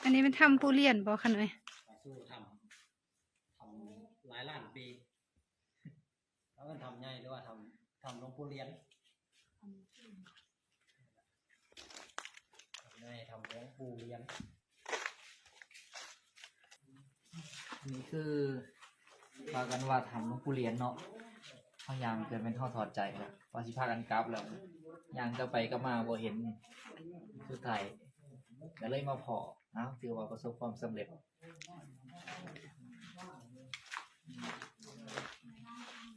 ອັນນີ້ແມ່ນຖ້ຳປູ່ຫຼຽນບໍ່ຄະເອີຍ? ສູ່ຖ້ຳ ຖ້ຳຫຼາຍລ້ານປີ ເຂົາເອີ້ນຖ້ຳໃຫຍ່ ຫຼືວ່າຖ້ຳ ຖ້ຳຫຼວງປູ່ຫຼຽນ ໃນຖ້ຳຫຼວງປູ່ຫຼຽນ. ນີ້ຄືພາກັນວ່າຖ້ຳຫຼວງປູ່ຫຼຽນເນາະ. ເຮົາຍ່າງຈົນແມ່ນເຮົາຖອດໃຈແລ້ວ ວ່າຊິພາກັນກັບແລ້ວ ຍ່າງກັບໄປກັບມາບໍ່ເຫັນ. ສຸດທ້າຍກໍເລີຍມາພໍ້. ເອົາ ຖືວ່າປະສົບຄວາມສຳເລັດ.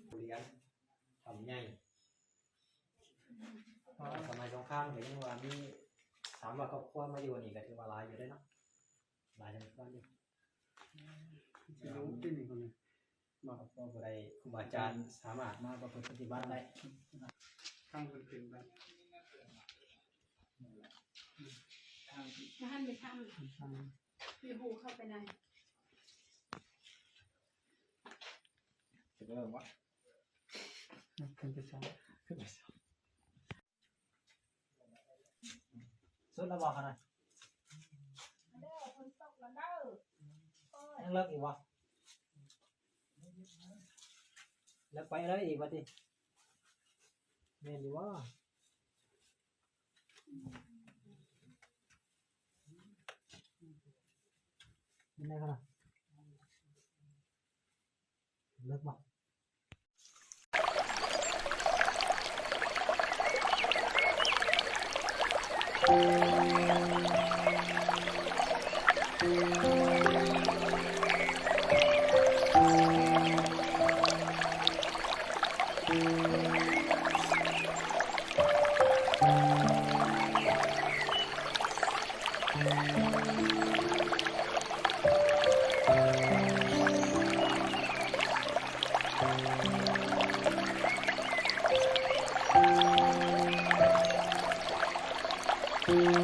ປູ່ຫຼຽນ ຖ້ຳໃຫຍ່ ສະໄໝສົງຄາມກໍຍັງວ່າມີສາມຮ້ອຍຄອບຄົວມາຢູ່ນີ້ ກໍຖືວ່າຫຼາຍຢູ່ເດ້ເນາະ ຫຼາຍສົມຄວນຢູ່. ຊິລົງທີ່ນີ້ກ່ອນນີ້ເນາະ ເພາະບໍ່ໄດ້ ຄູບາອາຈານສາມາດມາປະພຶດປະຕິບັດໄດ້. ທາງເພິ່ນຂຶ້ນໄປ ທາງ ທາງ ທາງ ມີຮູເຂົ້າໄປໃນ ເປັນຈັ່ງໃດວະ? ຂຶ້ນໄປຊັ້ນ ຂຶ້ນໄປຊັ້ນ. ສຸດແລ້ວບໍ່ຫັ້ນນະ? ເດີ ຝົນຕົກແລ້ວເດີ. ຍັງເລິກອີກບໍ່? ເລິກໄປເລີຍອີກບັດນີ້ ແມ່ນຢູ່ບໍ່? ເປັນໄດຂະໜາດ ເລິກບໍ່?